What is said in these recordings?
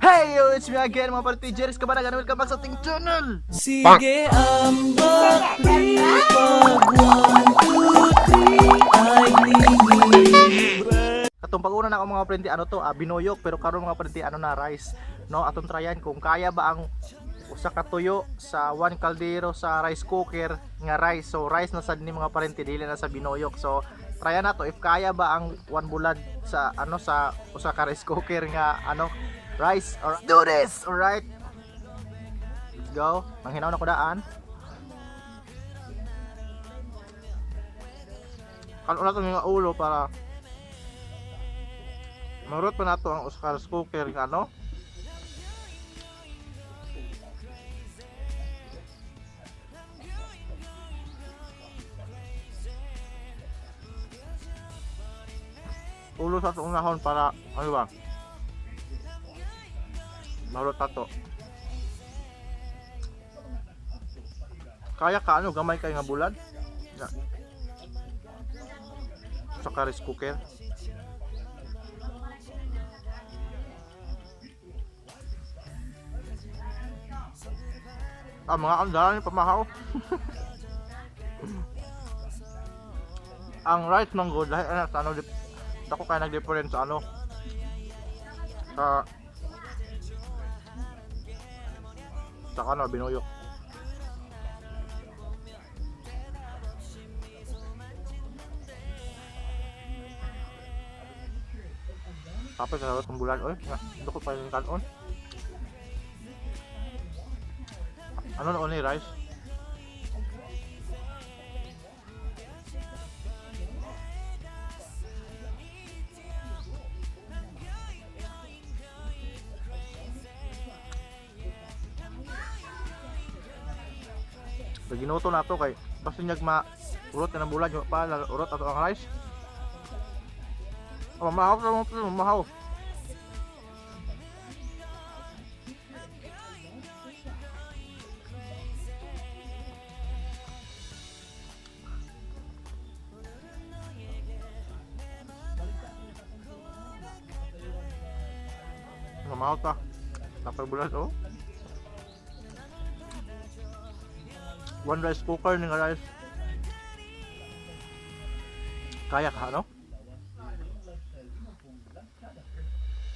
Hey yo, it's me again, mga party Jerry's Kabanagan. Welcome back sa ating channel! Sige, ambak, pag 1, 2, 3, ay lingin. Katong pag-una na ako, mga party, ano to, binoyok, pero karon, mga party, ano na, rice. No, atong tryan kung kaya ba ang usa ka tuyo sa one kaldero sa rice cooker nga rice. So rice na sad ni, mga parente, dili na sa binoyok. So tryan na to if kaya ba ang one bulad sa ano, sa usa ka rice cooker nga ano, rice. Alright, do this. Alright. Let's go. Manghinaw na ko daan. Kanon na to nga ulo para marot pa nato ang usa ka rice cooker nga ano. Ulo sa atong unahon para ano ba? Marot ato. Kaya ka ano, gamay kay nga bulad? Na. Sa rice cooker. Ah, mga andalan pamahaw. Ang rice mango dahil ano sa ano dako kay nag-difference sa ano sa sa ano binuyok. Tapos sa itong bulan, oy, dako pa yung kanon. Ano na only rice? Pag ginuto na to kay basta nyag ma urot na ng bulan yung pa urot ato ang rice. Oh, mahaw sa mga mahaw. Mahaw ta. Tapos bulan oh. One rice cooker ni nga rice. Kaya ka no?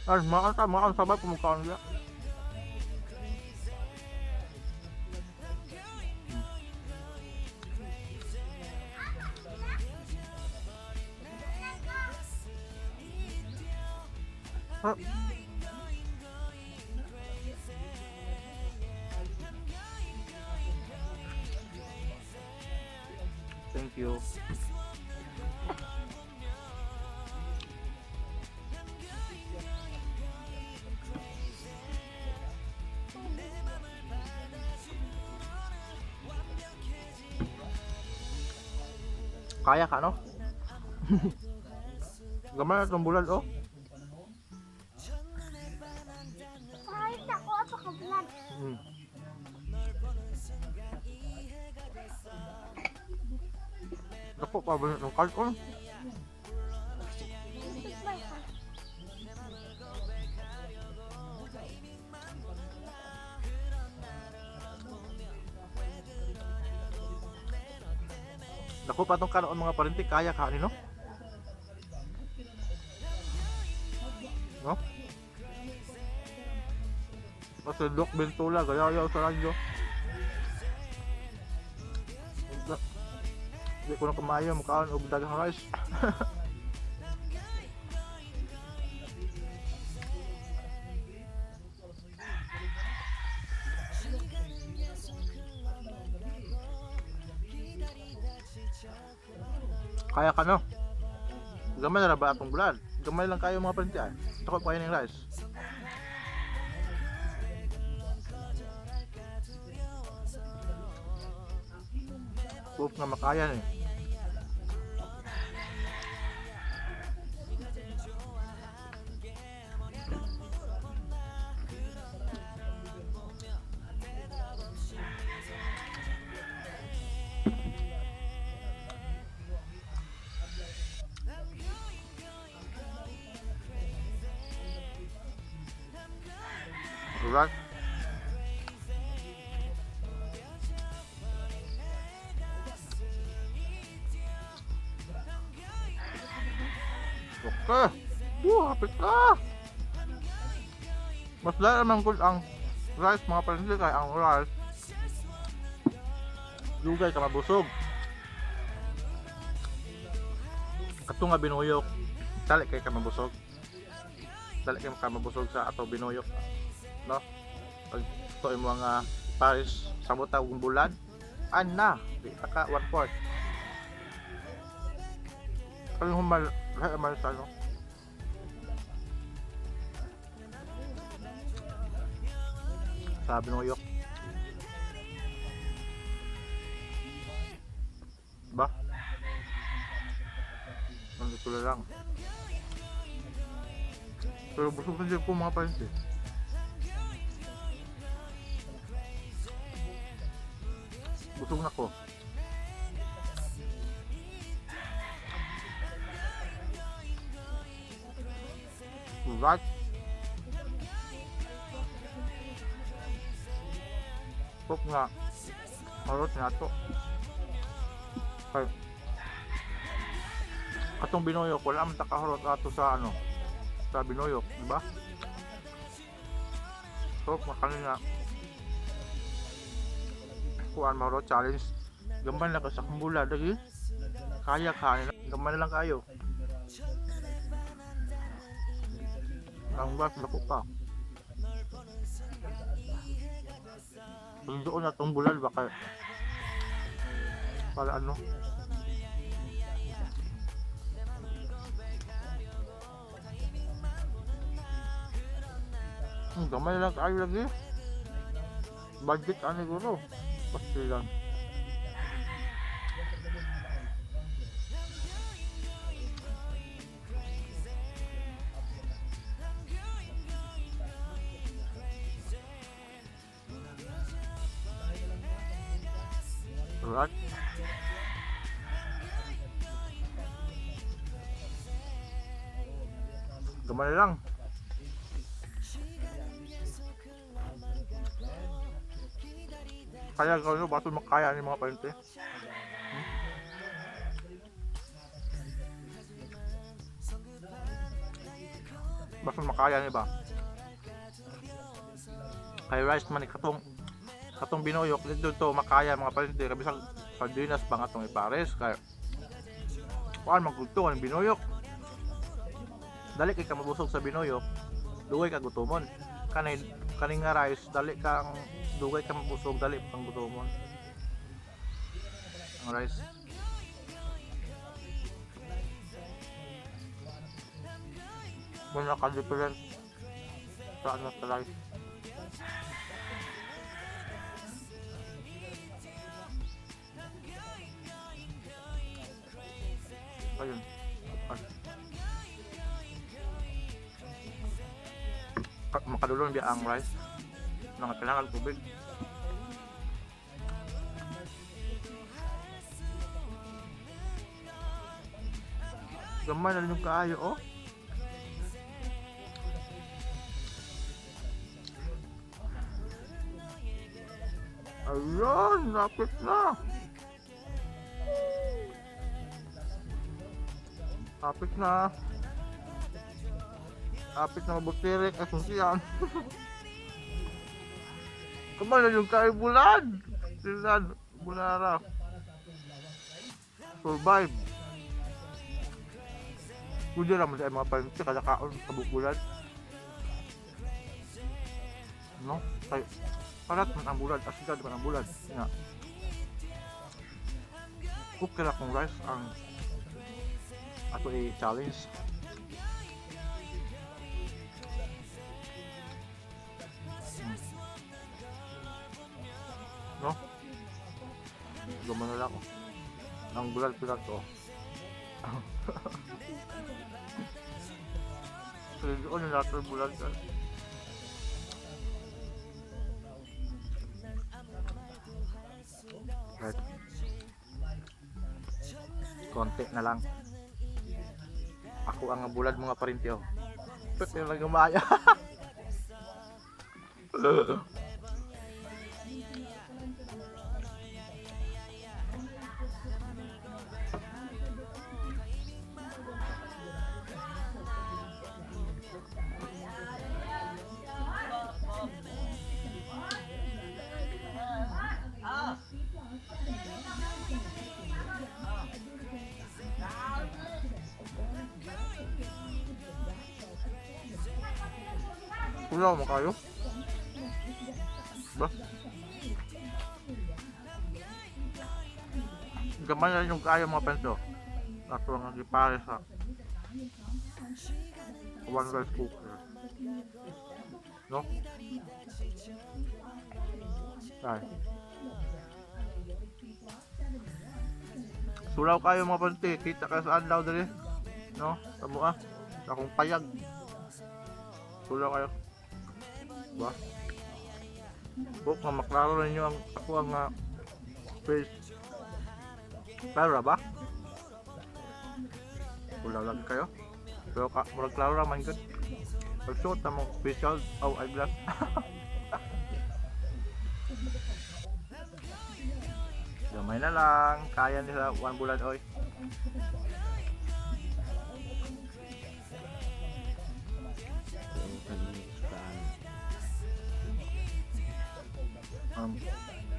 Ay, makan ta, makan sabay kumukhaan niya. Ah. Thank you. Kaya ka, no? Gamay na itong bulan, oh. Kahit ako, apa ka vlog. Dako pa ba ng kalkon? Dako pa tong kanoon, mga parinti, kaya ka no? No? Kasi Doc Bentula, gaya sa radyo. Hindi ko na kumayo, mukhaan og daghang rice. Kaya ka no? Gamay na ba atong bulan? Gamay lang kayo, mga parinti ay. Dako pa kayo ng rice. Hope nga makaya ni. Alright. Okay. Woo, hapit na. Mas dahil naman good ang rice, mga parinti, kay ang rice dugay ka mabusog. Kato nga binuyok, dali kay ka mabusog. Dali kay ka mabusog sa ato binuyok. No? Pag ito yung mga Paris samot og bulan, ana, di ta ka 1/4. Kaya humal, lahi man sa ano. Sa binuyok. Ba? Nandito na lang. Pero busog na din po, mga parinti. Busog na ko. Right. Hope nga marot na to. Kay katong binuyok, wala man takahurot ato sa ano, sa binuyok, di ba? So, makanina kuan mahurot challenge. Gamay lang ka sa kumbula lagi. Kaya ka nila. Gamay na lang kayo. Ang bas dako pa. Doon na tong bulal baka para ano. Gamay lang kayo lagi. Budget ano siguro. Pasti lang. Alright. Gamay lang. Kaya gawin mo, bato makaya ni mga parente. Bato makaya ni ba? Kay rice man katong katong binuyok dito to makaya, mga parente, kabisag sardinas pa nga tong ipares kay kuan maggusto ang binuyok. Dali kay ka mabusog sa binuyok, dugay ka gutomon. Kanay kaning nga rice, dali kang dugay ka mabusog, dali pang gutomon. Ang rice. Wala ka different sa ano, sa rice. Ayun. Ay. Makadulong biya ang rice. Mga kailangan tubig. Gamay na rin yung kaayo, oh. Ayun, lapit na. Lapit na. Lapit na mabutirik at susiyan. Kamay na yung kaayo bulan. Silan, bulara. Survive. Kundi naman sa mga parinti, kada kaon sa bukulan. No? Kay, parat man ang bulad, asigad man ang bulad. Nga. Okay ra kung rice ang ato i-challenge. No? Gumano lang ako. Ang bulad pila to. Pero doon yung lahat ng bulad. Right. Konti na lang. Ako ang bulad, mga parinti, oh. Pwede lang gumaya. Wala mo kayo? Ba? Gamay na yung kaya, mga pento. Ato ang gipare sa one rice cooker. No? Ay. Sulaw kayo, mga pante. Kita ka sa adlaw dali. No? Tamo ah. Sa akong payag. Sulaw kayo. Ba? Buk nga maklaro ninyo ang ako ang face. Klaro ra ba? Sulaw lagi kayo. Pero ka, murag klaro ra man gud. Pagsuot na mong facial o eyeglass. Gamay na lang. Kaya nila one bulad oy.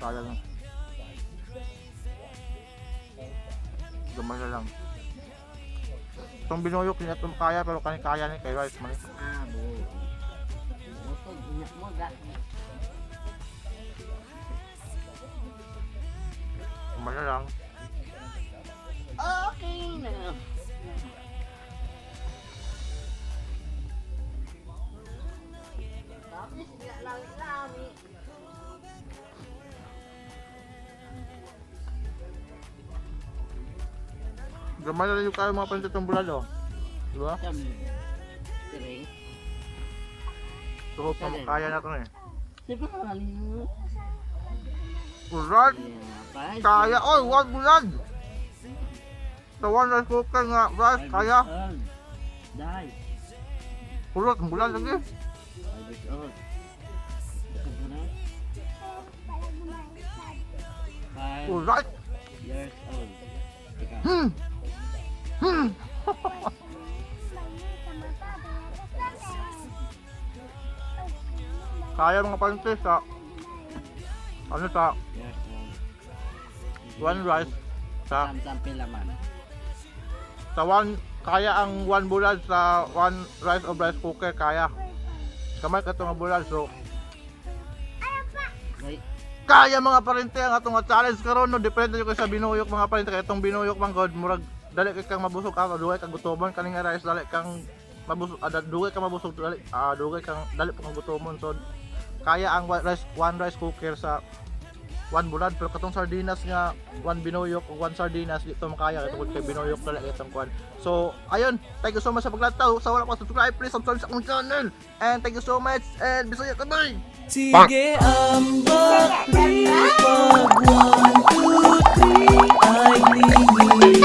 Kaya lang. Gamay na lang. Itong binuyok, hindi natin kaya, pero kaya kaya ni kay rice man. Ah, bu. Busog, inyak mo ga. Gamay na lang. Okay na. Tapos nga lang lami. Gamay na lang yung kaya, mga pansit ng bulad oh. Diba? Sam. Siring. So hope na kaya na ito eh. Sige pa mo. Alright! Yeah, Kaya! Oy! One bulad! Sa one rice cooker nga rice, kaya! Dai. Kulot, ang bulad lagi. 5 years old. 5 Alright! years old. Ikaw. Kaya, mga pansit, sa ano sa Years old. One rice sa Sam-sam pila man. Sa one, kaya ang one bulad sa one rice of rice cooker, kaya. Kamay ka nga bulad, so Wait. Kaya, mga parente, ang atong challenge karon, no? Depende jud kay sa binuyok, mga parente, kay itong binuyok man god, murag dali kay kang mabusog ka, dugay kang gutomon. Kaning nga rice, dali kang mabusog, dugay kang mabusog, dali dugay kang dali po kang gutomon. So kaya ang one rice cooker sa one bulad, pero katong sardinas nga one binuyok o one sardinas, di to makaya kay tungod kay binuyok, dali kay itong kuan. So ayun, thank you so much sa paglantaw. Sa wala pa subscribe, please subscribe sa akong channel, and thank you so much and bisaya kabay. Sige, ambak, pag 1, 2, 3, ay lingin.